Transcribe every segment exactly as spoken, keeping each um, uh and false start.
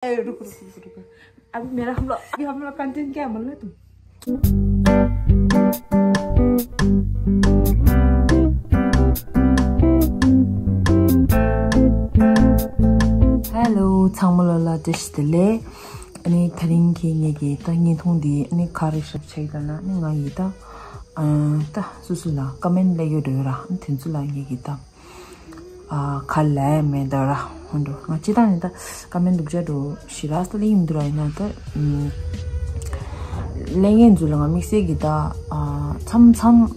ए, रुको, रुको, रुको, रुको। अभी मेरा हम लोग, अभी हम लोग कंटेंट क्या है, मतलब तुम? Hello, ཚང་མ་ལ་ལ་བཀྲ་ཤིས་བདེ་ལེགས། ཨ་ནི་དེ་རིང་གི་ངེད་ཀྱི་ད་བརྙན་ཐུང་འདི་ཨ་ནི་ག་རེ་ཞིག་ཆགས་ཡོད་ལབ་ན། ཨ་ནི་ང་ཡིས་ད་ཨ་ད་སོ་སོ་ལ་ཀོ་མེན་ཊི་སླེབས་ཡོད་འགྲོ་ཡོད་ར། ཨ་ནི་དེ་ཚོ་ལ་ངེད་ཀྱིས་ད་ཨ་ག་ལབ་མེད་ད་ར། ཧོན་འགྲོ། ང་སྤྱིར་བཏང་ནས་ད་ཀོ་མེན་ཊི་སྡུག་ཅག་འགྲོ་ཞེ་དྲག་ས་ལ་ཡིན་འདུག་ར། ཡིན་ན་ད་ཨ་ལས་ངན་ཚོ་ལ་ང་དམིགས་བསལ་གྱི་ད་ཨ་མཚམས་མཚམས་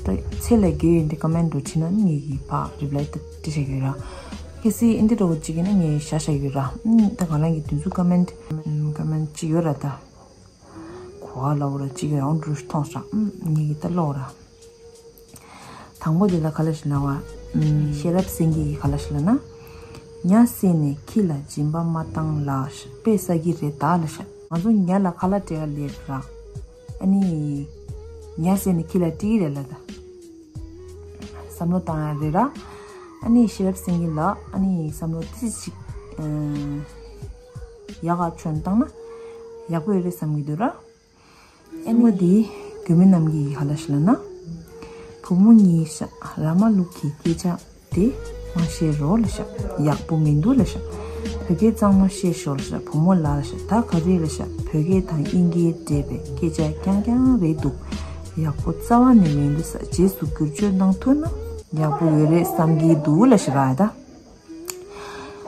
ད་ཚད་ལས་བརྒལ་ཡོད་འདི་ཀོ་མེན་ཊི་འགྲོ་བྱེད་ན་ཨ་ནི་ངེད་ཀྱིས་ཕར་རི་པ་ལའི་ད་འདི་བྱེད་ཀྱི་ཡོད་ར། གལ་སྲིད་ཨིན་དེ་འདྲ་བོ་གཅིག་ཡིན་ན་ངས་བཞག་བཞག་ཡོད་ར། ཨུམ། ད་ང་རང་གི་དུས་ཚོད་ཀོ་མེན་ཊི་ཀོ་མེན་ཊི་གཅིག་ཡོད་ར། ད་གོ་བ་ལ་འོ་ར་གཅིག་ཡོད་ར། འོ་འདྲ་མཐོང་སོང་། ཨུམ། ངེད་ཀྱིས་ད་ཀློག་ར། དང་པོ་དེ་ལ་ག་ལབ་ཤག་ལབ་ན། ཨུམ། ཤེས་རབ་སེང་གེ་གིས་ག་ལབ་ཤག་ལབ་ན། ཉ་བསད་ནས་ཁྱི་ལ་སྦྱིན་པ་མ་བཏང་ལབ་ཤག། དཔེ་ཟ་གི་རེད་ད་ལབ་ཤག། ང་ཚོ་ཉ་ལ་ཁ་ལག་སྤྲད་ཡ་ལས་ར། ཨ་ནི་ཉ་བསད་ནས་ཁྱི་ལ་སྤྲད་ཀྱི་རེད་ལབ་ད། བསམ་བློ་བཏང་ཡ་རེད་ར། ཨ་ནི་ཤེས་རབ་སེང་གེ་ལགས་ཨ་ནི་བསམ་བློ་ཏོག་ཙམ་ཅིག་ཨ་ཡག་ག་བྱོན་བཏང་ན་ཡག་པོ་ཡོད་རེད་བསམ་གྱི་འདུག་ར། ཨ་ནི་འདི་རྒྱུད་སྨད་རྣམ་རྒྱལ་གྱིས་ག་ལབ་ཤག་ལབ་ན། བུ་མོ་གཉིས་ཤག། ར་མ་ལུག་གི་སྐད་ཆ་དེ་མ་བཤད་རོགས་ལབ་ཤག། ཡག་པོ་མི་འདུག་ལབ་ཤག། བོད་སྐད་གཙང་མ་བཤད་ཤོག་ལབ་ཤག། བུ་མོ་ལགས་ལབ་ཤག། ད་ག་རེ་ལབ་ཤག། བོད་སྐད་དང་དབྱིན་སྐད་འདྲེས་པའི་སྐད་ཆ་རྐྱང་རྐྱང་རེད་འདུག། ཡག་པོ་རྩ་བ་ནས་མི་འདུག་ས། རྗེས་སུ་བསྒྱུར་བཅོས་གནང་ཐུབ་ན་ཡག་པོ་ཡོད་རེད་བསམ་གྱི་འདུག་ལབ་ཤག་ར། ད་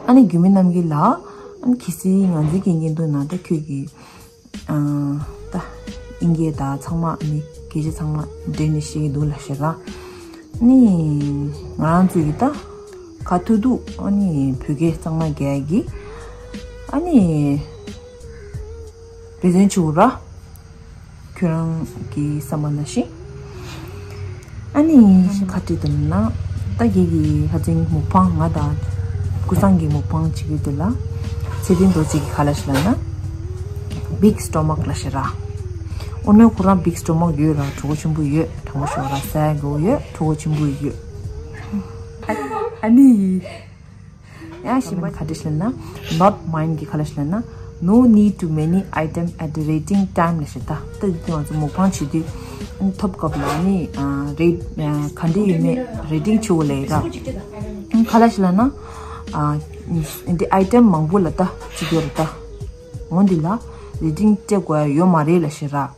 ཨ་ནི་རྒྱུད་སྨད་རྣམ་རྒྱལ་ལགས། ཨ་ནི་གལ་སྲིད་ང་ཚོའི་གི་བརྙན་ཐུང་ནང་ད་ཁྱོད་ཀྱིས་ཨ་ད་དབྱིན་སྐད་དང་ཚང་མ་ཨ་ནི་སྐད་ཆ་ཚང་མ་འདྲེས་ནས་བཤད་ཀྱི་འདུག་ལབ་ཤག་ར། ཨ་ནི་ང་རང་ཚོ་གིས་ད་ག་ཐུབ་ཐུབ་ཨ་ནི་བོད་སྐད་གཙང་མ་རྒྱག་གི། ཨ་ནི་འབད་བརྩོན་བྱེད་དགོས་ར། ཁྱོད་རང་གི་བསམ་པ་ནང་བཞིན། ཨ་ནི་ག་རེ་འདུག་ན། ད་ངེད་ཀྱི་ཧ་ཅང་མུག་པང་ང་དང་ཀུ་སང་གི་མུག་པང་བྱེད་ཀྱི་དེ་ལ་ཚེ་བརྟན་རྡོ་རྗེ་གིས་ག་ལབ་ཤག་ལབ་ན། Big stomach ལབ་ཤག་ར། ཨོ་ནོ་ཁོ་རང་big stomach ཡོད་ར། གྲོད་ཁོག་ཆེན་པོ་ཡོད། དྲང་པོ་ཞུ་ར། ཟ་དགོས་ཡོད། གྲོད་ཁོག་ཆེན་པོ་ཡོད། ཨ་ནི། ཡང་གཞན་པ་ག་རེ་ལབ་ན། Not mine གིས་ག་ལབ་ཤག་ལབ་ན། No need to many item at the rating time ལབ་ཤག། ད་ད་དེ་ང་ཚོ་མུག་པང་བྱེད་དུས་ཐོབ་སྐབས་ལ་ནི་རེ་ག་འདྲ་ཡོད་མེད་རེ་ཊིང་བྱེད་དགོས་ལབ་ཡ་ར། ག་ལབ་ཤག་ལབ་ན། འདི་item མང་པོ་ལ་ད་གཅིག་ཡོད་རེད་ད། འོ་འདི་ལ་རེ་ཊིང་སྤྲད་དགོས་ཡ་ཡོད་མ་རེད་ལབ་ཤག་ར།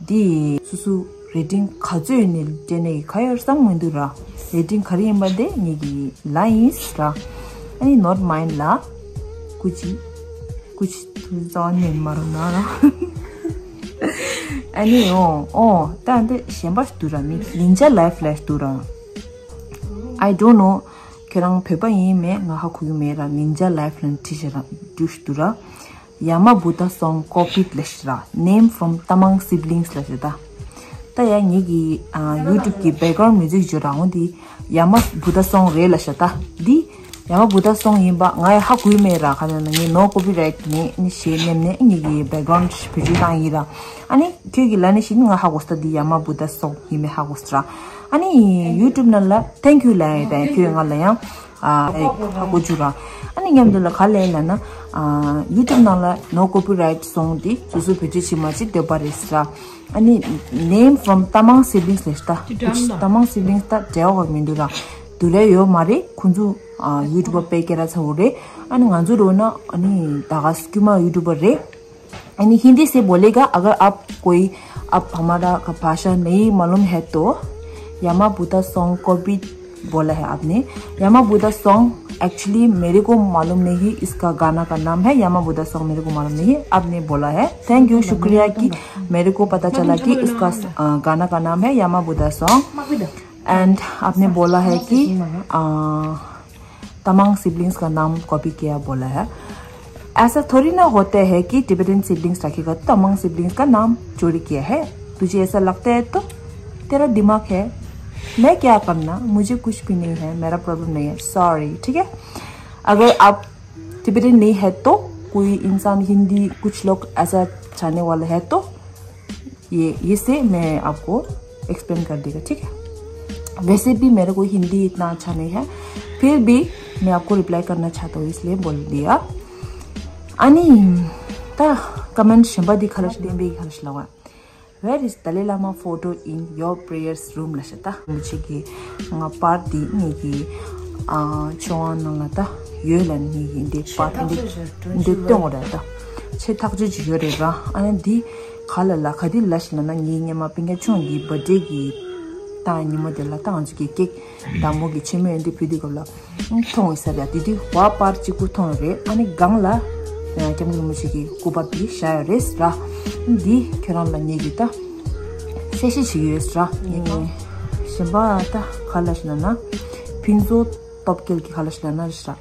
འདི་སོ་སོ་རེ་ཊིང་ག་ཚོད་ནས་སྤྲད་ནས་ག་ཡོད་བསམ་མི་འདུག་ར། རེ་ཊིང་ག་རེ་ཡིན་པ་དེ་ངེད་ཀྱི་ལ་ཡིན་ར། ཨ་ནི་not mine ལ་ཀུ་ཅི་ཀུ་ཅི་དུ་རྩ་བ་ནས་མ་རུང་ན་ར། ཨ་ནི་ཨོ་ཨོ་ད་འདི་གཞན་པ་ཞིག་འདུག་ར། མི་Ninja Life ལབ་ཞིག་འདུག་ར། I don't know ཁྱེད་རང་བོད་པ་ཡིན་མེད་ང་ཧ་གོ་གི་མེད་ར། Ninja Life ལབ་བྲིས་བྱས་ར་འདུག་ཞིག་འདུག་ར། Yamabuddha song copied ལབ་ཤག་ར། Name from Tamang siblings ལབ་ཤག་ད། ད་ཡ་ངེད་ཀྱི་ཨ་YouTube གི་background music བརྗོད་ར་འོང་དེ་Yamabuddha song རེད་ལབ་ཤག་ད། འདི་Yamabuddha song ཡིན་པ་ང་ཡ་ཧ་གོ་གི་མེད་ར། ག་ནས་ན་ངས་no copyright ནས་ནི་གཞས་མནན་ནས་ངེད་ཀྱི་background བེད་སྤྱོད་བཏང་ཡིན་ར། ཨ་ནི་ཁྱོད་ཀྱིས་ལབ་ནས་ཤེས་ནི་ང་ཧ་གོ་སོང་། འདི་Yamabuddha song ཡིན་མིན་ཧ་གོ་སོང་ར། ཨ་ནི་YouTube ནང་ལ་thank you ལབ་ཡ་ཡོད་ད། ཁྱོད་ང་ལ་ཡང་ཨ་ཧ་གོ་བཅུག་ར། ཨ་ནི་མཉམ་དུ་ལ་ག་ལབ་ཡ་ལབ་ན། ཨ་YouTube ནང་ལ་no copyright song དེ་སོ་སོ་བེད་སྤྱོད་བྱེད་མ་བྱེད་འདོད་པ་རེད་ཟེར་ར། ཨ་ནི་name from Tamang siblings ལབ་ཤག་ད། Tamang siblings ད་འབྲེལ་བ་མི་འདུག་ར། འདུག་རེད་ཡོད་མ་རེད། ཁོང་ཚོ་ཨ་YouTuber དཔེ་སྐད་གྲགས་ཚ་བོ་རེད། ཨ་ནི་ང་ཚོ་འགྲོ་ན་ཨ་ནི་ད་ག་དཀྱུས་མ་YouTuber རེད། यानी हिंदी से बोलेगा, अगर आप कोई, आप हमारा भाषा नहीं मालूम है तो यामा बुद्धा सॉन्ग कॉपी बोला है आपने। यामा बुद्धा सॉन्ग एक्चुअली मेरे को मालूम नहीं, इसका गाना का नाम है यामा बुद्धा सॉन्ग, मेरे को मालूम नहीं है, आपने बोला है। थैंक यू, शुक्रिया कि मेरे को पता चला कि इसका अ, गाना का नाम है यामा बुद्धा सॉन्ग। एंड आपने बोला है कि अ, तमांग सिबलिंग्स का नाम कॉपी किया बोला है। ऐसा थोड़ी ना होता है कि टिबेटन सिबलिंग्स रखेगा तो तमांग सिबलिंग्स का नाम चोरी किया है। तुझे ऐसा लगता है तो तेरा दिमाग है, मैं क्या करना, मुझे कुछ भी नहीं है, मेरा प्रॉब्लम नहीं है, सॉरी। ठीक है, अगर आप टिबेटन नहीं है तो कोई इंसान हिंदी, कुछ लोग ऐसा चाहने वाला है तो ये, ये से मैं आपको एक्सप्लेन कर देगा, ठीक है। वैसे भी मेरे को हिंदी इतना अच्छा नहीं है, फिर भी मैं आपको रिप्लाई करना चाहता हूँ, इसलिए बोल दिया। ཨ་ནི། ད་ཀོ་མེན་ཊི་གཞན་པ་འདི་ག་ལ་ཞིག་བསྟན་པའི་ག་ལ་ཞིག་ལབ་པ། Where is Dalai Lama photo in your prayers room? ལབ་ཤག་ད་མི་ཆེ་གི་ང་པར་འདི་ངེད་ཀྱི་ཨ་ཆོས་དབང་ནང་ལ་ད་ཡོད་ལ། ངེད་ཀྱི་འདི་པར་འདི་འདི་སྟོན་འོ་ར། ད་ཆེ་ཐག་ཆོད་ཅིག་ཡོད་རེད་ར། ཨ་ནི་འདི་ག་ལ་ལ་ག་འདི་ལ་ཞིག་ལ་ན། ངེད་སྔོན་མ་སྤུན་ཀྱག་ཆུང་གི་བར་ཌེ་གི་ད་ཉིན་མོ་དེ་ལ་ད་ང་ཚོ་གི་ཀེག་དང་པོ་གི་མཆོད་མེ་འདི་ཕུལ་དུས་སྐབས་ལ་མཐོང་ཡོད་ས་རེད། དེ་དུས་བ་པར་གཅིག་པུ་མཐོང་ཡོད་རེད། ཨ་ནི་སྒང་ལ་སྐྱབས་མགོན་རིན་པོ་ཆེ་གི་སྐུ་པར་འདི་བཞག་ཡོད་རེད་ར། འདི་ཁྱོད་རང་ལ་ངེད་ཀྱི་ད་གསལ་བཤད་བྱེད་ཀྱི་ཡོད་ར། ངེད་ཀྱི་གཞན་པ་ད་ག་ལ་ཞིག་ན་ན་ཕུན་ཚོགས་སྟོབས་རྒྱལ་གྱི་ག་ལ་ཞིག་ན་ན་རེད་ར།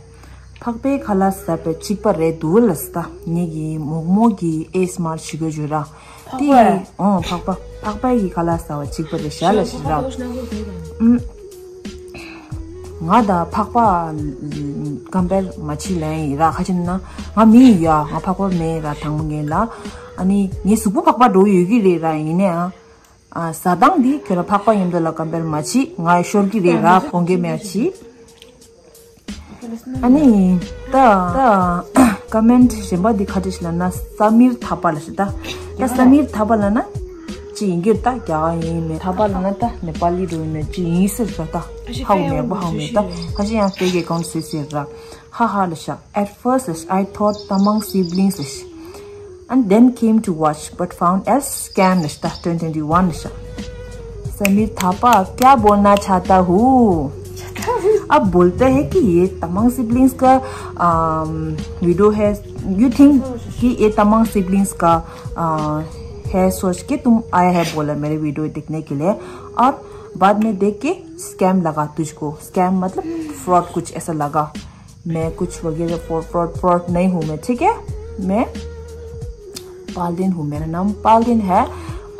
འཕགས་པའི་ཁ་ལག་ཟ་བའི་གཅིག་པ་རེད་འདུག་ལ་ཟ། ད་ངེད་ཀྱི་མོག་མོག་གི་ཨེ་སི་མར་བྱེད་དགོས་བརྗོད་ར། འཕགས་པ། ཨོ་འཕགས་པ། འཕགས་པའི་གི་ཁ་ལག་ཟ་བ་གཅིག་པ་རེད་ཤག་ལ་ཞིག་ར། ཨུམ། ང་དང་འཕགས་པ་ཀམ་པེར་མ་བྱེད་ལན་ཡིན་ར། ཁ་ཅིག་ན་ང་མི་ཡིན་ཡ། ང་འཕགས་པ་མེད་ར། དང་པོ་ངེད་ལ། ཨ་ནི་ངའི་གཟུགས་པོ་འཕགས་པ་འགྲོ་ཡོད་ཀྱི་རེད་ར། ཡིན་ནའང་ཨ་ཟ་སྟངས་འདི་ཁྱོད་རང་འཕགས་པ་མཉམ་དུ་ལ་ཀམ་པེར་མ་བྱེད། ང་ཤོར་གྱི་རེད་ར། དགོངས་འགལ་མེད་བྱེད། ཨ་ནི། ད་ད་ཀོ་མེན་ཊི་གཞན་པ་འདི་ག་འདྲ་ཞིག་ལབ་ན། ས་མིར་ཐ་པ་ལ་ཞིག་ད་ད་ས་མིར་ཐ་པ་ལབ་ན་ཅི་ཡིན་གྱི་རེད། ད་རྒྱ་གར་ཡིན་མེད། ཐ་པ་ལབ་ན་ད་ནེ་པ་ལི་འགྲོ་ཡིན་མེད། ཅི་ཡིན་ཟེར་ད། ད་ཧ་གོ་མེད་པ་ཧ་གོ་མེད། ད་ཁ་ཤས་ཡང་ཕེ་གེ་ཀོན་སི་ཟེར་ར། ཧ་ཧ་ལ་ཤག At first I thought Tamang siblings ལ་ཤག And then came to watch, but found as scam ལ་ཤག་ད་twenty twenty-one ལ་ཤག Samir Thapa, क्या बोलना चाहता हूँ? अब बोलता है कि ये तमांग सिबलिंग्स का वीडियो है। यू थिंक कि ये तमांग सिबलिंग्स का है सोच के तुम आया है बोला मेरे वीडियो देखने के लिए, और बाद में देख के स्कैम लगा तुझको। स्कैम मतलब फ्रॉड कुछ ऐसा लगा। मैं कुछ वगैरह फ्रॉड फ्रॉड फ्रॉड नहीं हूँ मैं, ठीक है? मैं पालदिन हूँ, मेरा नाम पालदिन है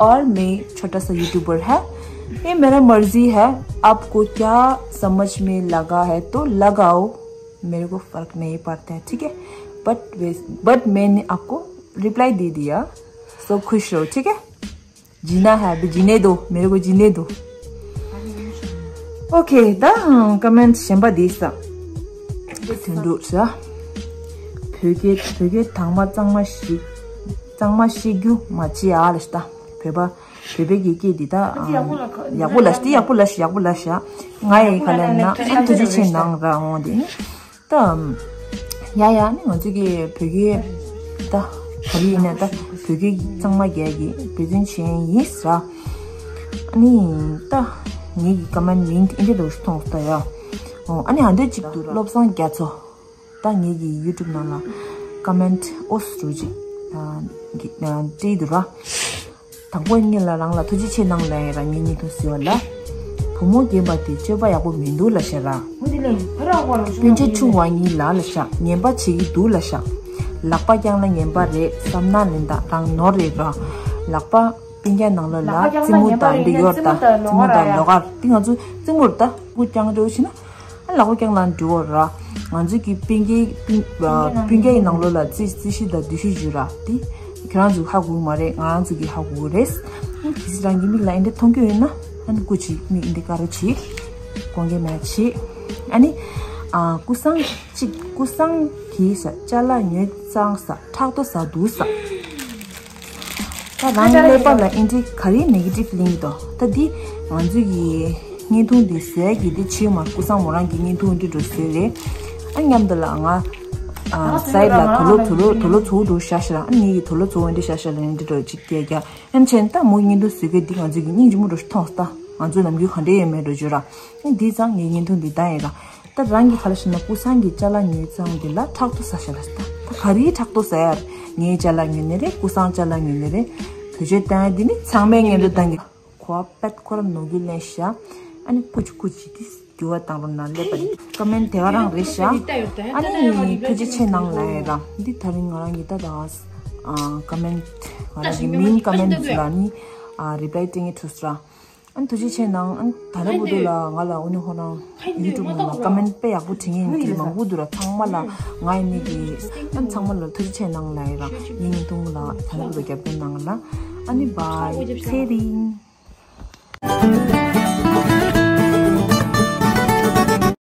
और मैं छोटा सा यूट्यूबर है। ये मेरा मर्जी है, आपको क्या समझ में लगा है तो लगाओ, मेरे को फर्क नहीं पड़ता है, ठीक है? बट बट मैंने आपको रिप्लाई दे दिया, सो खुश रहो, ठीक है? जीना है अभी, जीने दो, मेरे को जीने दो। Okay, ད་ཀོ་མེན་ཊི་གཞན་པ་འདི་ས་དོན་འགྲུབ་ས། བོད་སྐད་བོད་སྐད་དྭངས་མ་གཙང་མ་ཞིག་གཙང་མ་ཤེས་རྒྱུ་མ་བྱེད་ཨ་ལ་ཤག་ད། བོད་པ་བོད་པའི་གི་སྐད་འདི་ད་ཡག་པོ་ལ་ཤག་ཡག་པོ་ལ་ཤག་ཡག་པོ་ལ་ཤག་ང་ཡི་ག་ལ་ན་ཨ་ཐུགས་རྗེ་ཆེ་གནང་ར་འོང་དེ་ནི། ད། ཡ་ཡ་ནི་ང་ཚོ་གི་བོད་སྐད་ད་ག་རེ་ཡིན་ན་ད་བོད་སྐད་གཙང་མ་རྒྱག་གི་བེད་སྤྱོད་བྱེད་ཡིན་ཟེར། ཨ་ནི་ད་ངེད་ཀྱི་ཀོ་མེན་ཊི་མིང་དེ་འདི་འདྲ་ཞིག་མཐོང་སོང་ད་ཡ། ཨོ་ཨ་ནི་ཨ་འདྲ་ཅིག་འདུག་བློ་བཟང་རྒྱ་མཚོ། ད་ངེད་ཀྱི་ཡུ་ཊུབ་ནང་ལ་ཀོ་མེན་ཊི་ཨོ་སི་རུ་ཅིག་སྤྲད་འདུག་ར། དང་པོ་ངེད་ལ་རང་ལ་ཐུགས་རྗེ་ཆེ་གནང་ལབ་ཡ་ར། ངའི་བརྙན་ཐུང་བཟོས་པ་ལ། བུ་མོ་རྒན་པ་དེ་སྤྱོད་པ་ཡག་པོ་མི་འདུག་ལབ་ཤག་ར། སྤུན་མཆེད་ཆུང་བ་གཉིས་ལ་ལབ་ཤག་ངན་པ་བྱེད་ཀྱི་འདུག་ལབ་ཤག་ལག་པ་བརྐྱངས་ན་ངན་པ་རེད་བསམ་ན་ལན་ད་རང་ནོར་རེད་ར། ལག་པ་སྤུན་ཀྱག་ནང་ལོགས་ལ་རྩེད་མོ་དང་འདི་ཡོད་ད། རྩེད་མོ་དང་ལོགས་ཀར་འདི་ང་ཚོ་རྩེད་མོར་ད་སྐུ་རྐྱང་འགྲོ་ཕྱིན་ན། ཨ་ལག་པ་བརྐྱངས་ལ་འགྲོ་ར། ང་ཚོ་གི་སྤུན་ཀྱག་སྤུན་ཨ་སྤུན་ཀྱག་གི་ནང་ལོགས་ལ་རྩིས་རྩིས་གཞི་དང་སྡུད་གཞི་ཞུ་ར། དེ་ཁྱེད་རང་ཚོ་ཧ་གོ་གི་མ་རེད། ང་རང་ཚོ་གི་ཧ་གོ་གི་རེད། ཨ་གལ་སྲིད་རང་གི་མིག་ལ་ཨེ་འདྲ་མཐོང་གི་ཡོད་ན་ཨ་ནི་སྐུ་མཁྱེན། མིག་ཨེ་འདྲ་དཀར་པོ་བྱེད། དགོངས་འགལ་མེད་བྱེད། ཨ་ནི་ཨ་སྐུ་སྲུང་གཅིག་སྐུ་སྲུང་གིས་ས་ཅ་ལག་ཉོས་ཙང་ས་ཕྲག་དོག་ཟ་འདུག་ས། ད་རང་ཀླད་པ་ལ་ཨེ་འདྲའི་ག་རེ་ནེ་གེ་ཊིབ་ལིང་དོ། ད་འདི་ང་ཚོ་གི་བརྙན་ཐུང་འདི་བཟོ་ཡ་གི་འདི་ཕྱིའི་མར་སྐུ་སྲུང་མོ་རང་གི་བརྙན་ཐུང་འདི་འགྲོ་བཟོས་རེད། ཨ་མཉམ་དུ་ལ་ང་ཨ་སའིཌ་ལ་དུག་ལོག་དུག་ལོག་དུག་ལོག་ཚོ་འགྲོ་བཞག་ཤག་ར། ཨ་ངེད་ཀྱི་དུག་ལོག་ཚོ་འདི་བཞག་ཤག་ལ་འདི་འགྲོ་ཅིག་རྒྱག་རྒྱག་ཡང་ཆེན་ད་མོ་བརྙན་ཐུང་བཟོ་གི་འདི་ང་ཚོ་གི་སྙིང་རྗེ་མོ་འགྲོ་ཞིག་མཐོང་ད། ང་ཚོ་ནམ་རྒྱུན་ག་འདྲ་ཡོད་མེད་འགྲོ་བརྗོད་ར། ཨ་འདི་ཙང་ངའི་བརྙན་ཐུང་འདི་ད་ཡིན་ར། ད་རང་གི་ག་ལ་ཞིག་ན་སྐུ་སྲུང་གི་ཅ་ལག་ཉོས་ཙང་འདི་ལ་ཕྲག་དོག་ཟ་ཤག་ལ་ད། ད་ག་རེའི་ཕྲག་དོག་ཟ་ཡ་རེད། ངའི་ཅ་ལག་ཉོས་ནི་རེད། སྐུ་སྲུང་ཅ་ལག་ཉོས་ནི་རེད། བེད་སྤྱོད་བཏང་ཡ་འདི་ནི་ཚང་མའི་སྙན་འདོད་དང་གི་གོ་བ་པད་ཁོ་ར་ནོར་གི་ལེན་ཤག་ཨ་ནི་ཀུ་ཅི་ཀུ་ཅི་དེ་འགྱུར་བ་བཏང་རོགས་གནང་ལབ་པ་རེད། ཀོ་མེན་ཊི་དེ་ག་རང་རེད་ཤག་ཨ་ནི་ཐུགས་རྗེ་ཆེ་གནང་ལབ་ཡ་ར། འདི་ད་རིང་ང་རང་གི་ད་ད་ཨ་ཀོ་མེན་ཊི་ང་རང་གི་མིན་ཀོ་མེན་ཊི་ལ་ནི་ཨ་རི་པ་ལའི་སྤྲད་ངེས་ཐུག་སོང་ར། ཨ་ནི་ཐུགས་རྗེ་ཆེ་གནང་། ཨ་ནི་ད་ལྟ་བར་དུ་ལ་ང་ལ་ཨོ་ནི་ཧོ་རང་ཡུ་ཊུབ་ནང་ལ་ཀོ་མེན་ཊི་དཔེ་ཡག་པོ་བྲིས་མཁན་གྱི་མང་པོ་འདུག་ར། ཚང་མ་ལ་ང་ཡི་ནི་གི་ཨ་ནི་ཚང་མ་ལ་ཐུགས་རྗེ་ཆེ་གནང་ལབ་ཡ་ར། ངའི་བརྙན་ཐུང་ལ་ད་ལྟ་བར་དུ་རྒྱབ་སྐྱོར་གནང་ལ། ཨ་ནི་བཱའི། ཚེ་རིང་།